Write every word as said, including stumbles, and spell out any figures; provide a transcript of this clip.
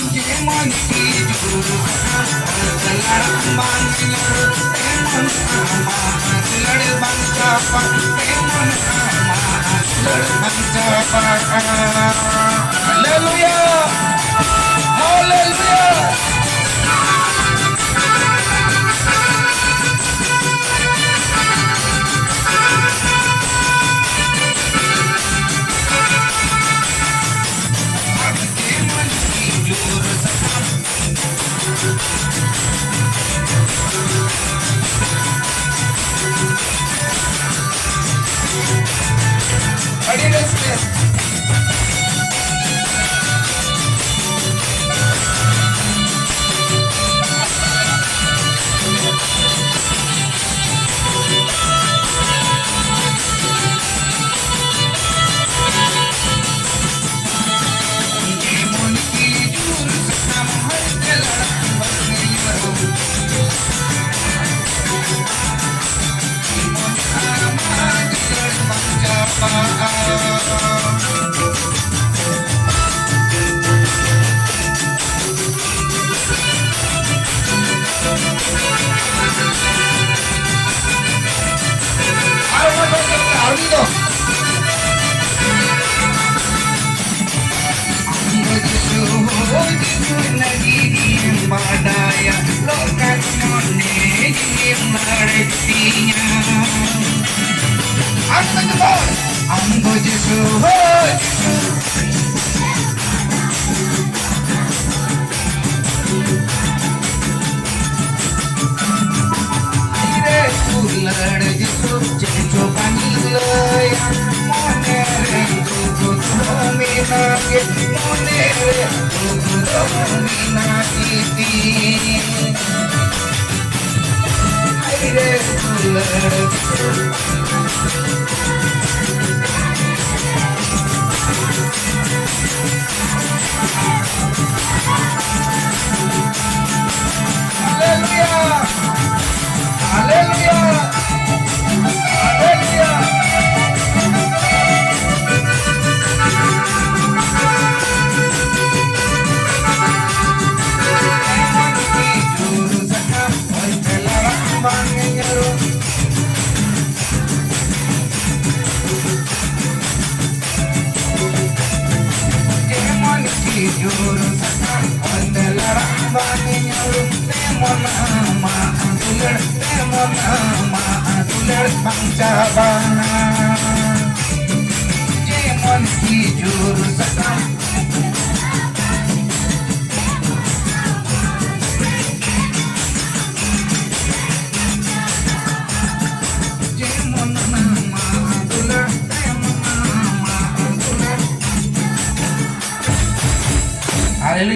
ᱡᱮᱢᱚᱱ ᱠᱤ ᱡᱩᱨᱩ ᱥᱟᱠᱟᱢ, ᱦᱚᱲ ᱞᱟᱲᱟᱜ ᱵᱟᱝ ᱧᱩᱨᱩ, ᱮᱢᱚᱱ ᱟᱢᱟᱜ ᱫᱩᱞᱟᱹᱲ ᱵᱟᱝ ᱪᱟᱵᱟ, ᱮᱢᱚᱱ ᱟᱢᱟᱜ ᱫᱩᱞᱟᱹᱲ ᱵᱟᱝ ᱪᱟᱵᱟᱜᱼᱟ᱾ ᱦᱟᱞᱮᱞᱩᱭᱟ! ᱦᱟᱞᱮᱞᱩᱭᱟ! ᱟᱹᱰᱤ ᱨᱟᱹᱥᱠᱟᱹ᱾ ᱟᱨ ᱚᱱᱟ ᱫᱚ ᱟᱨ ᱢᱤᱫ ᱫᱚ᱾ ᱟᱢ ᱫᱚ ᱡᱤᱥᱩ, ᱡᱤᱥᱩ ᱞᱟᱹᱜᱤᱫ ᱤᱧ ᱵᱟᱰᱟᱭᱟ, ᱞᱚᱠᱟᱱ ᱢᱚᱱᱮ ᱡᱤᱣᱤᱢ ᱞᱟᱲᱮᱛᱤᱧᱟ᱾ ᱟᱨ ᱢᱤᱫ ᱫᱚ ᱡᱚᱛᱚ ᱦᱚᱲ᱾ ᱟᱢ ᱫᱚ ᱡᱤᱥᱩ, ᱦᱳᱭ ᱡᱤᱥᱩ᱾ ᱟᱭ ᱨᱮ ᱫᱩᱞᱟᱹᱲ ᱡᱤᱥᱩ, ᱪᱮᱫ ᱪᱚ ᱵᱟᱝ ᱤᱧ ᱞᱟᱹᱭᱟ, ᱢᱚᱱᱮ ᱨᱮ ᱫᱩᱠ ᱫᱚ ᱢᱮᱱᱟᱜ ᱜᱮ, ᱢᱚᱱᱮ ᱨᱮ ᱫᱩᱠ ᱫᱚ ᱢᱮᱱᱟᱜ ᱜᱮᱛᱤᱧ᱾ ᱟᱭ ᱨᱮ ᱫᱩᱞᱟᱹᱲ ᱡᱤᱥᱩ᱾ ᱦᱟᱞᱮᱞᱩᱭᱟ! ᱦᱟᱞᱮᱞᱩᱭᱟ! ᱦᱟᱞᱮᱞᱩᱭᱟ! ᱡᱳᱨ ᱥᱟᱠᱟᱢ ᱚᱛ ᱞᱟᱲᱟᱜ ᱵᱟᱝ ᱧᱩᱨ, ᱛᱮᱢᱚᱱ ᱟᱢᱟᱜ ᱫᱩᱞᱟᱹᱲ, ᱛᱮᱢᱚᱱ ᱟᱢᱟᱜ ᱫᱩᱞᱟᱹᱲ ᱵᱟᱝ ᱪᱟᱵᱟᱜᱼᱟ᱾ ᱡᱮᱢᱚᱱ ᱠᱷᱤᱡᱩᱨ ᱥᱟᱠᱟᱢ